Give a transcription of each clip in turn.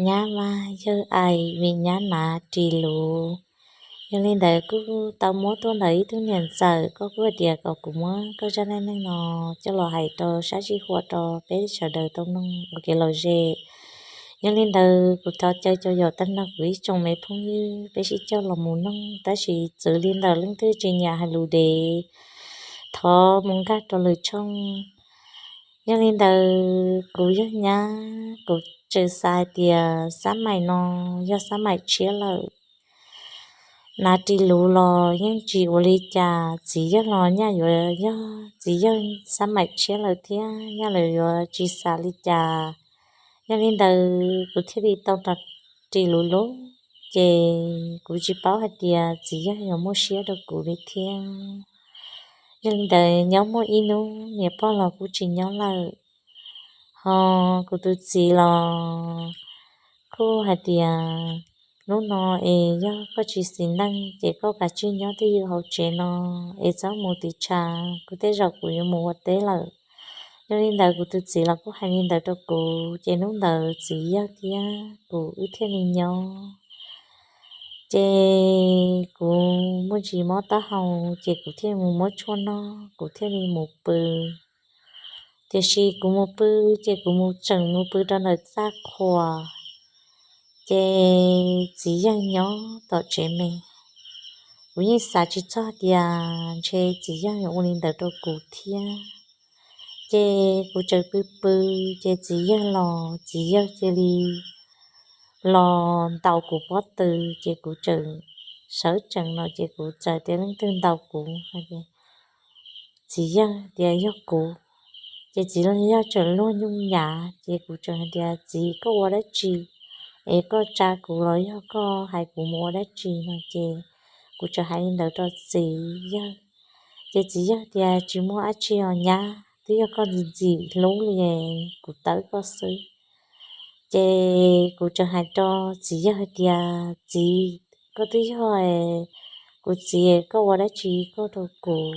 Nyab mas yawg ais vim nyab hnav ris luv. Yog li ntawd kuj tau muab tuaj ntawm ib tug niam ntxawm, koj kuj hais tias kom kuv muab koj zaj neej neeg no coj los hais rau sab sij huam rau peb sawv daws tau mloog ua kev lom zem. Yog li ntawd kuv thov caw cov yaum tag nrho kuv ib tsoom me phooj ywg peb sib coj los mus mloog, tab sis txwv li ntawm leej twg tsis nyiam hais lus dev, thov mus nkag rau lwm tshooj. Yog li ntawd kuv yog nyab, kuv tseem xav hais tias xab maim no yog xab maim tshiab lawm. Hnav ris luv los yeej tsis ua li cas, txiv yawg los nyaj yuav yog txiv yawg xab maim tshiab lawm thiab, nyaj lawv yuav tsis xav li cas. Yog li ntawd kuv thiaj li tau hnav ris luv luv, ces kuv tsis paub hais tias txiv yawg yuav muaj siab rau kuv li thiab. Yog li ntawd nyob muaj ib hnub niam pog los kuj tsis nyob lawm, ho kuv tus txiv los kuj hais tias, hnub no es yog koj tsis xis neej ces koj kav tsij nyob twj ywm hauv tsev no es txhob mus tim tshav, kuv tej zaum kuv yuav mus ua teb lawm. Yog li ntawd kuv tus txiv los kuj hais li ntawd rau kuv, ces hnub ntawd txiv yawg thiab kuv wb thiaj li nyob. Ces kuv muaj ntsis mob taub hau, ces kuv thiaj mus muab tshuaj noj, kuv thiaj li mus pw. Tiam sis kuv mus pw, ces kuv mus tseem mus pw rau ntawm txaj qhua, ces txiv yawg nyob tom tsev me. Kuv yeej xav tsis txog tias ntshe txiv yawg yuav ua li ntawd rau kuv thiab. Ces kuv tseem pw pw, ces txiv yawg los, txiv yawg cia li los ntaus kuv pob tw, ces kuv tseem sawv tsees no, ces kuv txawm tias leej twg ntaus kuv. Txiv yawg tias yog kuv, ces txiv yawg tseem luag nyuj nyav, ces kuv tseem hais tias txiv, koj ua dab tsi es koj tsa kuv los yog koj hais kuv mus ua dab tsi no, ces kuv tseem hais li ntawd rau txiv yawg. Ces txiv yawg tias tsis muaj dab tsi os nyab, twb yog koj ntxim ntxim hlub li, kuv tawb koj xwb. Ces kuv tseem hais rau txiv yawg hais tias txiv, koj twb yog kuv txiv, koj ua dab tsi koj rau kuv?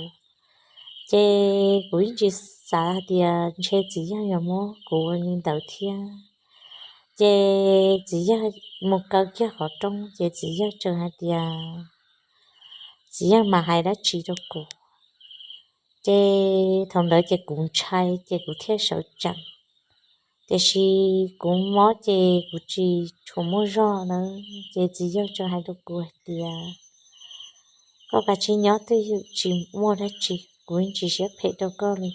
Ces kuv yeej tsis xav hais tias ntshe txiv yawg yuav muab kuv ua li ntawd thiab. Ces txiv yawg mus kaw kiag qhov rooj, ces txiv yawg tseem hais tias txiv yawg mam hais dab tsi rau kuv. Ces thaum ntawd ces kuv ntshai, ces kuv thiaj sawv tsees. Tiam sis kuv mob ces kuv tsis tshua muaj zog na, ces txiv yawg tseem hais rau kuv hais tias koj kav tsij nyob twj ywm, tsis muaj dab tsi, kuv yeej tsis siab phem rau koj li.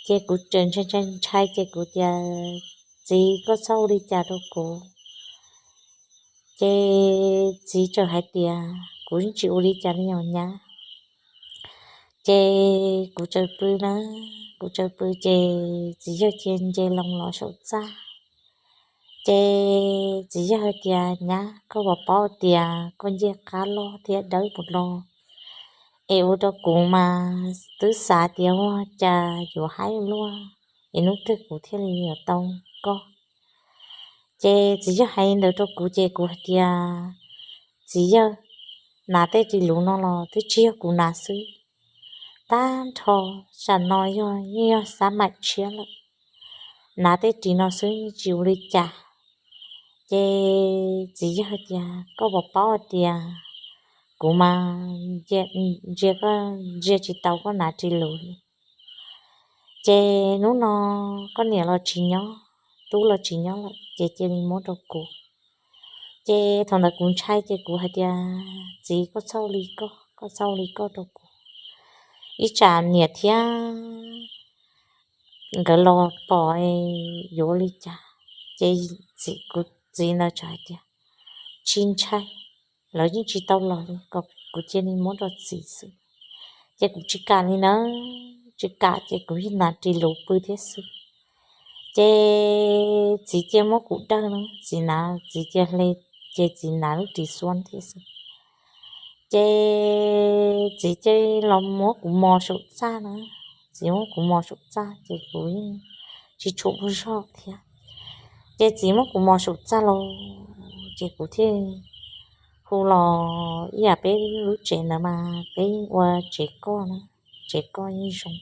Ces kuv tseem ntshai ntshai ntshai, ces kuv tias txiv, koj txhob ua li cas rau kuv. Ces txiv tseem hais tias kuv yeej tsis ua li cas li os nyab. Ces kuv tseem pw na, kuv tseem pw ces txiv yawg cia nce loo los saum txaj. Ces txiv yawg hais tias nyab, koj puas paub tias koj ncej qab loj thiab dawb mus no, es ua rau kuv mas twb xav tias ua cas yuav haib luaj, es hnub twg kuv thiaj li yuav tau koj. Ces txiv yawg hais li ntawd rau kuv ces kuv hais tias txiv yawg, hnav tej ris luv no los twb tsis yog kuv hnav xwb, tag nrho sam no yog yeej yog xab maim tshiab lawm, hnav tej ris no xwb tsis ua li cas. Ces txiv yawg hais tias koj puas paub hais tias kuv mas ntsia koj, ntsia tsis tau koj hnav ris luv li. Ces hnub no koj niam los tsis nyob, tub los tsis nyob lawm, ces cia li muab rau kuv. Ces thaum ntawd kuv ntshai ces kuv hais tias txiv, koj txhob ua li koj, koj txhob ua li koj rau kuv, ib tsam niam thiab nkawd los pom yuav ua li cas. Ces kuv txiv ntawd tseem hais tias tsis ntshai, lawv yeej tsis tau los li, kom kuv cia li muab rau txiv xwb. Ces kuv tsis kam li na, tsis kam ces kuv yeej hnav ris luv pw thiab xwb. Ces txiv cia muab kuv dawj na, txiv hnav, txiv cia hle, ces txiv hnav lub ris xuab thiab xwb. Ces txiv cia los muab kuv mos saum txaj na, txiv muab kuv mos saum txaj ces kuv yeej tsis tshua muaj zog thiab. Ces txiv muab kuv mos saum txaj los, ces kuv thiaj hu los, ib yam peb lub tsev ntawd mas peb yeej ua tsev koj na, tsev koj yeej zoo.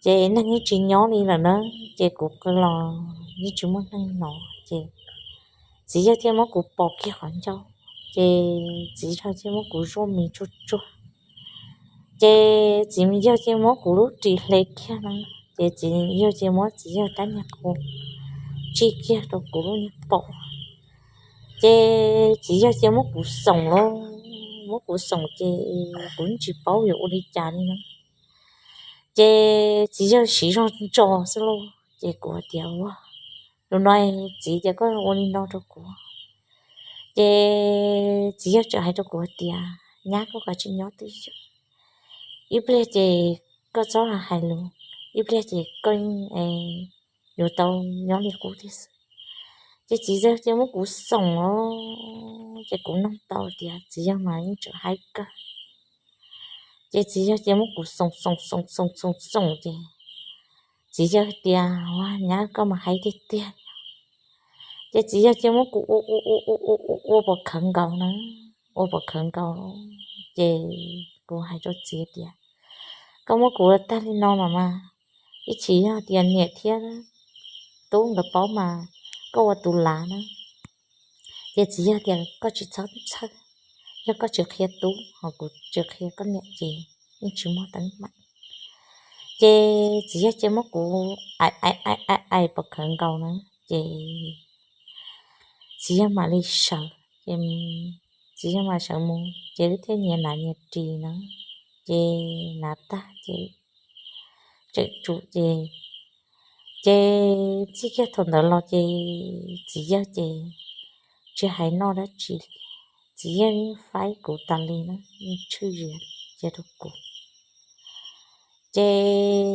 Ces neeg yeej tsis nyob li lawm na, ces kuv qw los yeej tsis muaj neeg hnov ces txiv yawg thiaj muab kuv pom kiag qhov ncauj, ces txiv yawg thiaj muab kuv zuaj mis tsuag tsuag. Ces txiv yawg thiaj muab kuv lub ris hle kiag na, ces txiv yawg thiaj muab txiv yawg rab niag qau tsij kiag rau kuv lub niag paum. Ces txiv yawg thiaj muab kuv xoom lauj, muab kuv xoom ces kuv yeej tsis paub yuav ua li cas li na. Ces txiv yawg siv zog ntso xwb lauj, ces kuv hais tias ua, lus no txiv tias koj ua li no rau kuv. Ces txiv yawg txawm hais rau kuv hais tias nyab, koj kav tsij nyob twj ywm, ib pliag ces koj txhob hais lus, ib pliag ces koj yuav tau nyob li qub thiab xwb. Ces txiv yawg thiaj muab kuv xoom os, ces kuv noog tau tias txiv yawg mas yeej tseem haib kawg. Ces txiv yawg thiaj muab kuv xoom xoom xoom xoom xoom xoom ces txiv yawg tias ua, nyab, koj mas haib tiag tiag. Ces txiv yawg thiaj muab kuv ua ua ua ua ua ua ua pom khawv nkaus na, ua pom khawv nkaus. Ces kuv hais rau txiv tias koj muab kuv ua tag li no mas mas ib chim yog tias niam thiab tub nkawd paub mas koj ua tus lav na. Ces txiv yawg tias koj tsis txhob txhawj, yog koj tsis qhia tub ho kuv tsis qhia koj niam ces yeej tsis muaj teeb meem. Ces txiv yawg thiaj muab kuv ai ai ai ai pom khawv nkaus na, ces txiv yawg mam li sawv, ces txiv yawg mam sawv mus ces wb thiaj nyias hnav nyias ris na, ces hnav tag ces tseem tsum ces, ces txij kiag thaum ntawd los ces txiv yawg ces tsis hais noj dab tsi, txiv yawg yeej faib kuv tas li na, yeej tshwj zias cia rau kuv. Ces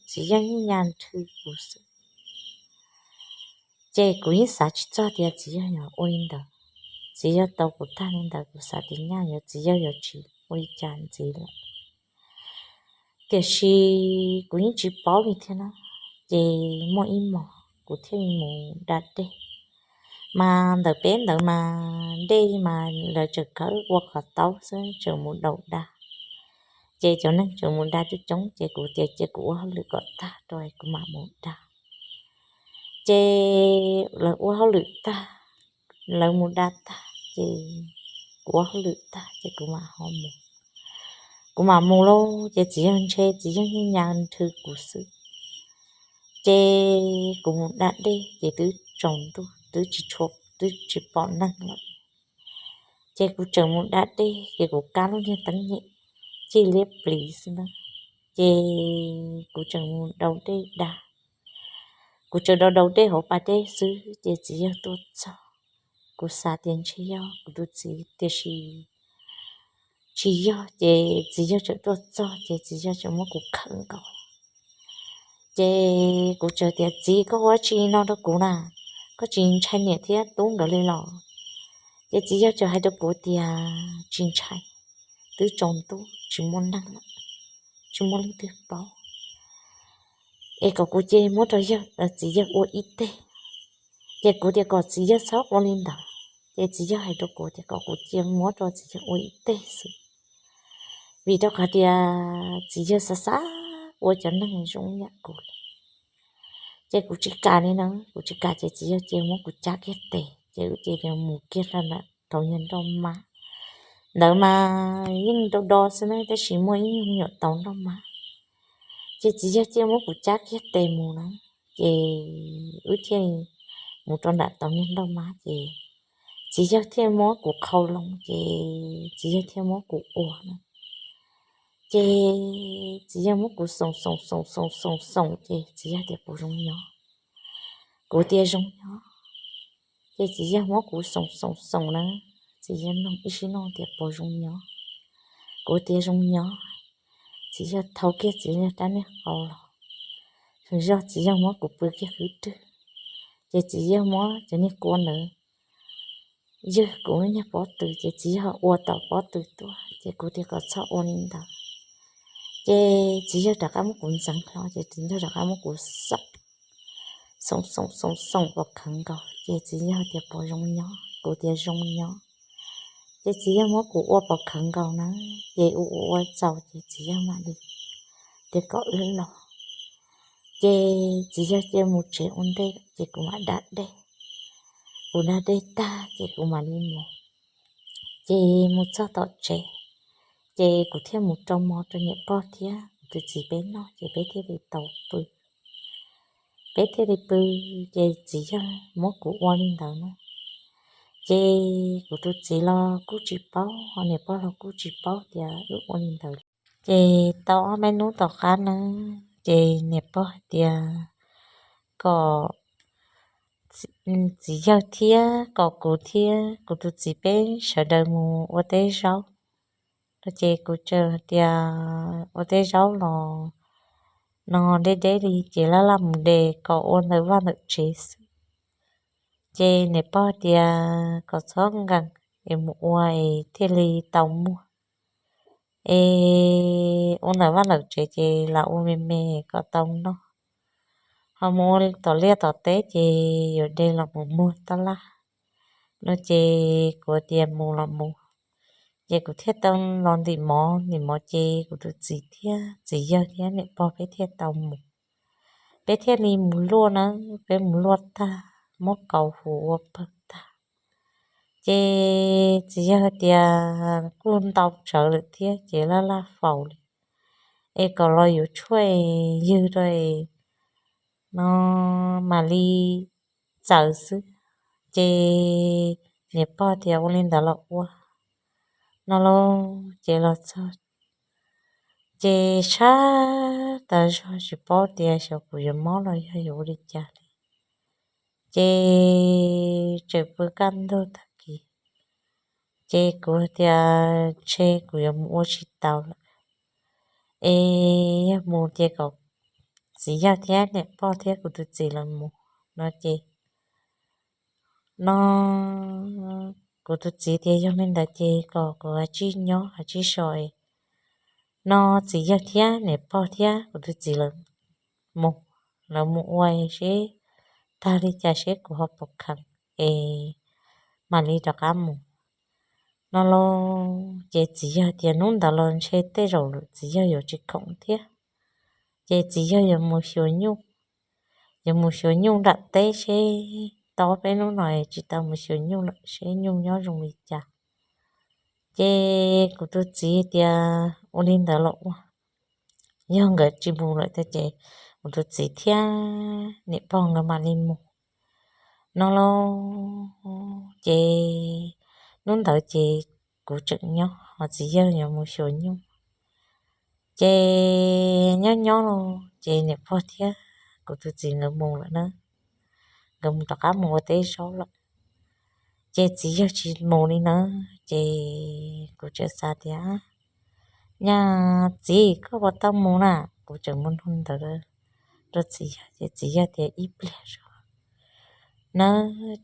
txiv yawg yeej nyas nrhw kuv xwb. Ces kuv yeej xav tsis txog tias txiv yawg yuav ua li ntawd. Txiv yawg tau kuv tag li ntawd kuv xav tias nyaj yuav txiv yawg yuav tsis ua li cas ntxiv lawm. Tiam sis kuv yeej tsis paub li thiab na. Ces muaj ib hmos kuv thiaj mus da dej, mas ntawm peb ntawd mas dej mas lawv tseem khawb ua qhov taub xwb, tseem mus daus da. Ces cov neeg tseem mus da coob coob ces kuv tias cia kuv ua hauj lwm kom tag rau kuv mam mus da. Ces lawv ua hauj lwm tag, lawv mus da tag ces kuv ua hauj lwm tag ces kuv mam ho mus. Kuv mam mus lauj ces txiv yawg ntshe txiv yawg yeej nyas nrhw kuv xwb. Ces kuv mus da dej ces twb tsaus ntuj twb tsis tshua, twb tsis pom neeg lawm. Ces kuv tseem mus da dej ces kuv kab lub niag teeb nyem cig liab pliv xwb na. Ces kuv tseem mus daus dej da, kuv tseem daus daus dej hauv pas dej xwb ces txiv yawg tuaj txog. Kuv xav tias ntshe yog kuv tus txiv tiam sis tsis yog ces txiv yawg tseem tuaj txog ces txiv yawg tseem muab kuv khawm nkaus. Ces kuv tseem tias txiv, koj ua dab tsi no rau kuv na? Koj tsis ntshai niam thiab tub nkawd li los? Ces txiv yawg tseem hais rau kuv tias tsis ntshai, twb tsaus ntuj tsis muaj neeg lawm, tsis muaj leej twg paub, es kom kuv cia muab rau yawg, txiv yawg ua ib teg. Ces kuv tias kom txiv yawg txhob ua li ntawd. Ces txiv yawg hais rau kuv tias kom kuv cia muab rau txiv yawg ua ib teg xwb, vim rau qhov tias txiv yawg xav xav ua cov neeg zoo yam kuv li. Ces kuv tsis kam li na, kuv tsis kam ces txiv yawg cia muab kuv cab kiag tes ces wb cia li mus kiag rau ntawm tau yawg nroj mab. Ntawd mas yeej do do xwb na tab sis muaj ib nyuag me nyuam tau nroj mab. Ces txiv yawg thiaj muab kuv cab kiag tes mus na, ces wb thiaj mus rau nram tau niag nroj mab ces txiv yawg thiaj muab kuv qhau loo ces txiv yawg thiaj muab kuv ua na. Ces txiv yawg muab kuv xoom xoom xoom xoom xoom xoom ces txiv yawg tias puas zoo nyob? Kuv tias zoo nyob. Ces txiv yawg muab kuv xoom xoom xoom na, txiv yawg nug ib sib nug tias puas zoo nyob? Kuv tias zoo nyob. Txiv yawg thau kiag txiv yawg rab niag qau los, zog txiv yawg muab kuv pw kiag kwv rwg, ces txiv yawg muab cov niag kua ntawd ywg kuv niag pob tw ces txiv yawg ua tom pob tw tuaj ces kuv tias kom txhob ua li ntawd. Ces txiv yawg rov qab muab kuv ntxeev hlo ces txiv yawg rov qab muab kuv xoom xoom xoom xoom xoom pom khawv nkaus ces txiv yawg tias puas zoo nyob? Kuv tias zoo nyob. Ces txiv yawg muab kuv ua pom khawv nkaus na, ces ua ua ua txaus ces txiv yawg mam li twb kom wb los. Ces txiv yawg cia mus tsev ua ntej ces kuv mam da dej. Kuv da dej tag ces kuv mam li mus. Ces mus txog tom tsev, ces kuv thiaj mus rau mov rau niam pog thiab kuv tus txiv peb noj ces peb thiaj li tau pw. Peb thiaj li pw, ces txiv yawg muab kuv ua li ntawd no. Ces kuv tus txiv los kuj tsis paub, ho niam pog los kuj tsis paub tias wb ua li ntawd. Ces tau ob peb hnub tom qab na, ces niam pog hais tias kom txiv yawg thiab kom kuv thiab kuv tus txiv peb sawv daws mus ua teb zaub. Ces kuv tseem tias ua teb zaub los no deb deb li ces laj laj mus de kom ua ntawm vaj ntawm tsev xwb. Ces niam pog tias kom txhob nkees es mus ua es thiaj li tau muag. Es ua ntawm vaj ntawm tsev ces lam ua me me kom tau noj, ho mus ua tom liaj tom teb ces yuav de los mus muag tab laj no. Ces kuv tias mus los mus, ces kuv thiaj tau los ntim mov, ntim mov ces kuv tus txiv thiab txiv yawg thiab niam pog peb thiaj tau mus. Peb thiaj li mus luaj na, peb mus luaj tag, muab kaus hu ua pawg tag. Ces txiv yawg tias kuj ntau tsawv lawm thiab ces laj laj faus li, es kom los yuav tshuaj ywg rau no mam li txaws xwb. Ces niam pog tias ua li ntawd los ua no lauj. Ces los txog ces sab tas zog tsis paub tias xyov kuv yuav mob los yog yuav ua li cas li. Ces tseem pw kaj ntug tag kis, ces kuv tias ntshe kuv yuav mus ua tsis tau lawm, es yog mus ces kom txiv yawg thiab niam pog thiab kuv tus txiv los mus no ces no kuv tus txiv tias yog li ntawd ces kom kuv ua tsij nyob ua tsij so no txiv yawg thiab niam pog thiab kuv tus txiv lawv mus, lawv mus ua seb tag li cas seb kuv ho puas kheev es mam li rov qab mus no lauj. Ces txiv yawg tias hnub ntawd los ntshe tej zaum txiv yawg yuav tsis khoom thiab, ces txiv yawg yuav mus xyuas nyuj, yuav mus xyuas nyuj nram teb seb tau peb hnub no tsis tau mus xyuas nyuj lawm seb nyuj nyob zoo li cas. Ces kuv tus txiv tias ua li ntawd los ua, yog nkawd tsis mus lawm tiag ces kuv tus txiv thiab niam pog nkawd mam li mus no lauj. Ces hnub ntawd ces kuv tseem nyob ho txiv yawg yuav mus xyuas nyuj. Ces nyob nyob los ces niam pog thiab kuv tus txiv nkawd mus lawm na, nkawd mus rov qab mus ua teb zaub lawm. Ces txiv yawg tsis mus li na, ces kuv tseem xav tias nyaj txiv koj puas tau mus na, kuv tseem mus nug ntawd rau txiv yawg ces txiv yawg tias ib pliag zog na,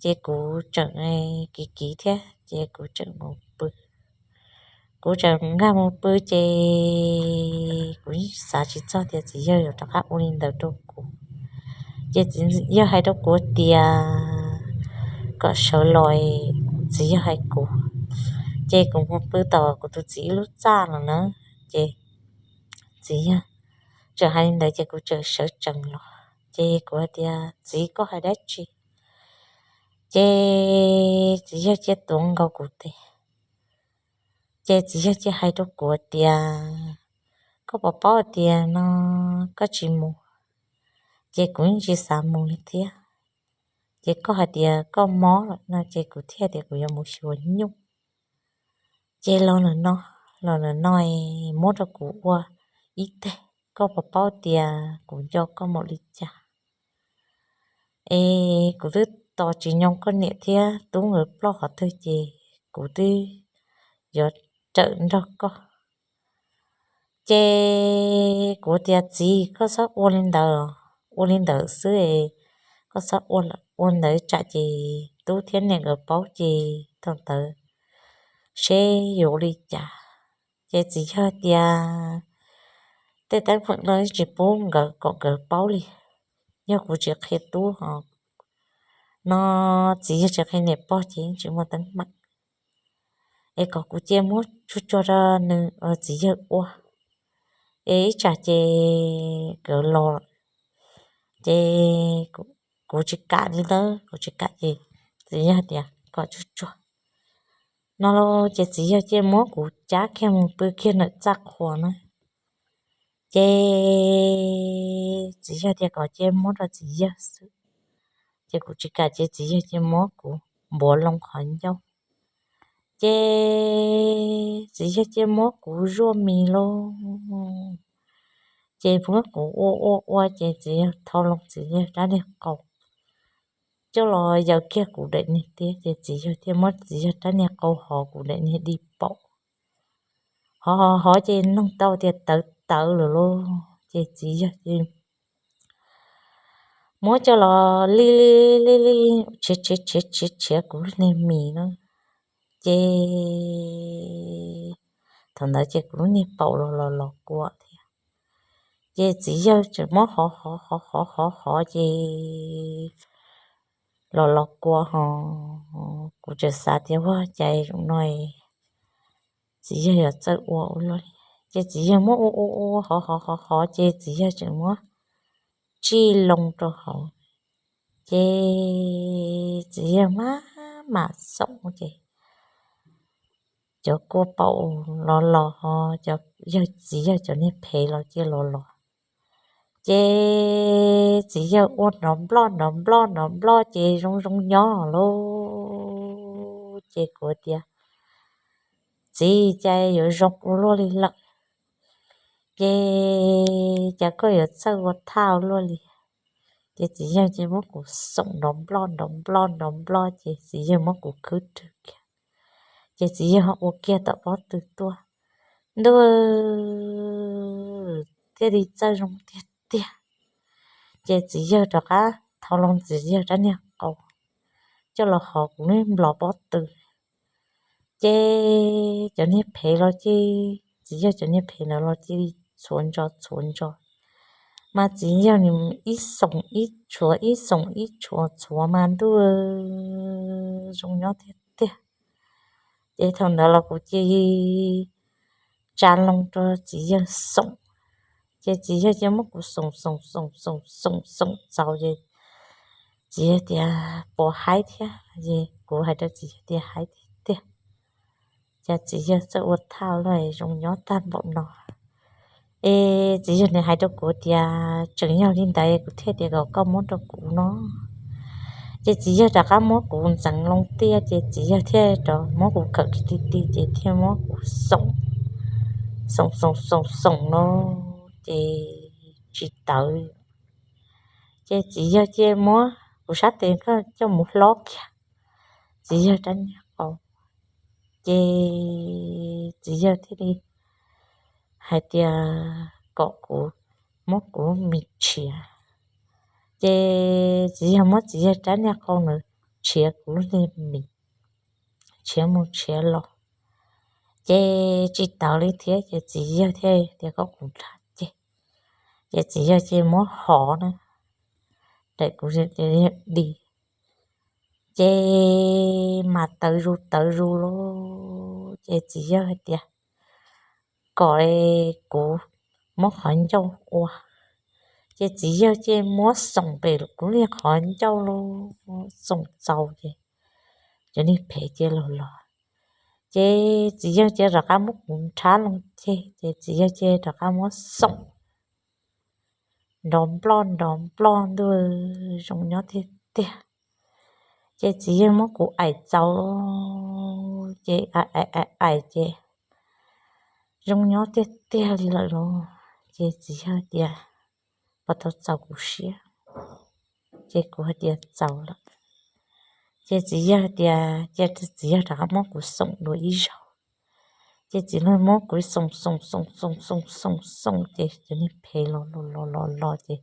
ces kuv tseem kiv kiv thiab ces kuv tseem mus pw. Kuv tseem nkag mus pw ces kuv xav tsis txog tias txiv yawg yuav rov qab ua li ntawd rau kuv. Ces txiv yawg hais rau kuv tias kom sawv los, txiv yawg hais kuv. Ces kuv mus pw tom kuv tus txiv ib lub txaj no na, ces txiv yawg tseem hais li ntawd ces kuv tseem sawv tsees los ces kuv hais tias txiv koj hais dab tsi? Ces txiv yawg cia tuav nkaus kuv tes, ces txiv yawg cia hais rau kuv tias koj puas paub tias no koj tsis mus, ces kuv yeej tsis xav mus li thiab. Ces koj hais tias koj mob lawm no ces kuv thiaj tias kuv yuav mus xyuas nyuj. Ces los ntawm no, los ntawm no muab rau kuv ua ib teg, koj puas paub tias kuv nco koj npaum li cas? Es kuv twb tos tsis nyoo koj niam thiab tub nkawd ploj qhov twg ces kuv twb yuav rawm nrog koj. Ces kuv tias txiv koj txhob ua li ntawd, ua li ntawd xwb, koj txhob ua lawm, ua ntawd tsam ces tub thiab niam nkawd paub ces thaum ntawd seb yuav ua li cas. Ces txiv yawg tias tej teeb meem no tsis pub nkawd kom nkawd paub li, yog kuv tsis qhia tub ho no, txiv yawg tsis qhia niam pog ces yeej tsis muaj teeb meem. Es kom kuv cia muab tsuag tsuag rau nws txiv yawg ua, es ib tsam ces nkawd los ces kuv tsis kam li ntawd, kuv tsis kam ces txiv yawg tias kom tsuag tsuag no los ces txiv yawg cia muab kuv cab kiag mus pw kiag ntawm txaj qhua na. Ces txiv yawg tias kom cia muab rau txiv yawg xwb, ces kuv tsis kam ces txiv yawg cia muab kuv npuav loo qhov ncauj. Ces txiv yawg cia muab kuv zuaj mis lauj, ces muab kuv ua ua ua ces txiv yawg thau loo txiv yawg rab niag qau coj los yaws kiag kuv daim niag tiab, ces txiv yawg thiaj muab txiv yawg rab niag qau hov kuv daim niag di paum. Hov hov hov ces noog tau tias tawv tawv lawm lauj, ces txiv yawg ces muab coj los li li li li tshiav tshiav tshiav tshiav tshiav kuv lub niag mis na. Ces thaum ntawd ces kuv lub niag paum los los los kua thiab. Ces txiv yawg tseem muab hov hov hov hov hov hov ces los los kua ho, kuv tseem xav tias ua cas zoo no txiv yawg yuav txawj ua ua luaj li. Ces txiv yawg muab ua ua ua hov hov hov hov ces txiv yawg tseem muab tsij loo rau hauv. Ces txiv yawg maj mam xoom ces cov kua paum los los ho, yawg txiv yawg cov niag phev los cia los los. Ces txiv yawg ua nrov nploj nrov nploj nrov nploj ces zoo zoo nyob lauj. Ces kuv tias, txiv, cas yuav zoo ua luaj li lawm, ces cas koj yuav txawj ua thaj ua luaj li. Ces txiv yawg ces muab kuv xoom nrov nploj nrov nploj nrov nploj ces txiv yawg muab kuv khwb rwg kiag, ces txiv yawg ua kiag tom pob tw tuaj, ntuj, thiaj li txawj zoo tiag tiag. Ces txiv yawg rov qab thau loo txiv yawg rab niag qau coj los hov kuv lub nplos pob tw. Ces cov niag phev los ces txiv yawg cov niag phev ntawd los cia li txhuav ntso txhuav ntso, mas txiv yawg nws ib xoom ib tshuav ib xoom ib tshuav txhuav mas ntuj, zoo nyob tiag tiag. Ces thaum ntawd los kuv cia li tsa loo rau txiv yawg xoom, ces txiv yawg cia muab kuv xoom xoom xoom xoom xoom xoom txaus ces txiv yawg tias puas haib thiab, es kuv hais rau txiv yawg tias haib tiag tiag, cas txiv yawg txawj ua thaj luaj zoo nyob tag npaum no. Es txiv yawg nws hais rau kuv tias tseem yog li ntawd kuv thiaj tias kom koj muab rau kuv no. Ces txiv yawg rov qab muab kuv ntxeev loo tiaj ces txiv yawg thiaj rov muab kuv khawm kiag ti ti ces thiaj muab kuv xoom, xoom xoom xoom xoom no ces tsis tawv. Ces txiv yawg cia muab kuv sab tes coj mus hlob kiag txiv yawg rab niag qau, ces txiv yawg thiaj li hais tias kom kuv muab kuv mis tshiav. Ces txiv yawg muab txiv yawg rab niag qau ntawd tshiav kuv lub niag mis, tshiav mus tshiav los, ces tsis tawv li thiab ces txiv yawg thiaj tias kom kuv nrhab ceg. Ces txiv yawg ces muab hov na, daim kuv di, ces mas tawv zus tawv zus lauj, ces txiv yawg hais tias kom kuv muab qhov ncauj ua. Ces txiv yawg ces muab xoom pem kuv lub niag qhov ncauj lauj, xoom txaus ces cov niag phev ces los los, ces txiv yawg ces rov qab muab kuv nrhab loo ceg ces txiv yawg ces rov qab muab xoom nrov nploj nrov nploj ntuj, zoo nyob tiag tiag. Ces txiv yawg muab kuv aim txaus ces aim aim aim ces zoo nyob tiag tiag li lawm lauj. Ces txiv yawg tias puas tau txaus kuv siab, ces kuv hais tias txaus lawm. Ces txiv yawg tias, ces txiv yawg rov qab muab kuv xoom dua ib zaug, ces txiv yawg muab kuv xoom xoom xoom xoom xoom xoom xoom ces cov niag phev los los los los ces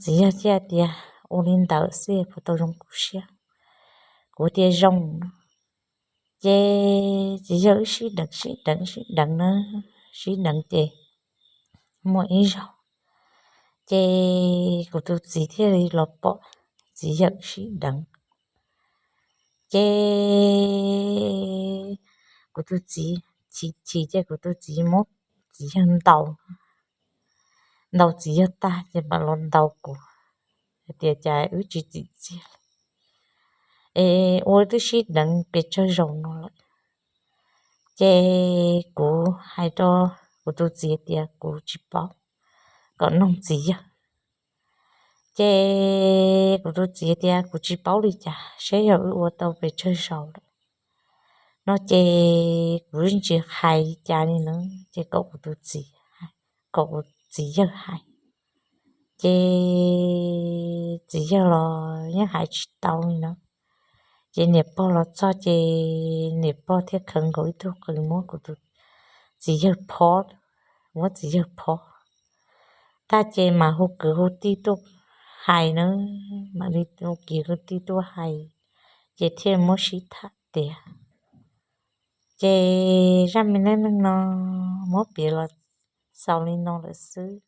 txiv yawg thiaj tias ua li ntawd xwb puas tau zoo kuv siab. Kuv tias zoo no. Ces txiv yawg wb sib deev sib deev sib deev na, sib deev ces muaj ib zaug ces kuv tus txiv thiaj li los pom txiv yawg sib deev. Ces kuv tus txiv chim chim ces kuv tus txiv muab txiv yawg ntaus, ntaus txiv yawg tag ces mam los ntaus kuv, hais tias cas wb tsis txim txiaj li, es ua twb sib deev pes tsawg zaus no lawm. Ces kuv hais rau kuv tus txiv tias kuv tsis paub, kom noog txiv yawg. Ces kuv tus txiv tias kuv tsis paub li cas, saib yog wb ua tau pes tsawg zaus lawm no ces kuv yeej tsis hais li cas li na, ces kom kuv tus txiv, kom kuv txiv yawg hais. Ces txiv yawg los yeej hais tsis tau li na. Ces niam pog los txog ces niam pog thiaj khawv nkaus ib tug qws muab kuv tus txiv yawg phob, muab txiv yawg phob tag ces mam hu kwv hu tij tuaj hais na, mam li hu kwv hu tij tuaj hais, ces thiaj muab sib tham tiav. Ces zaj me neej neeg no muab piav los xaus li no lawm xwb.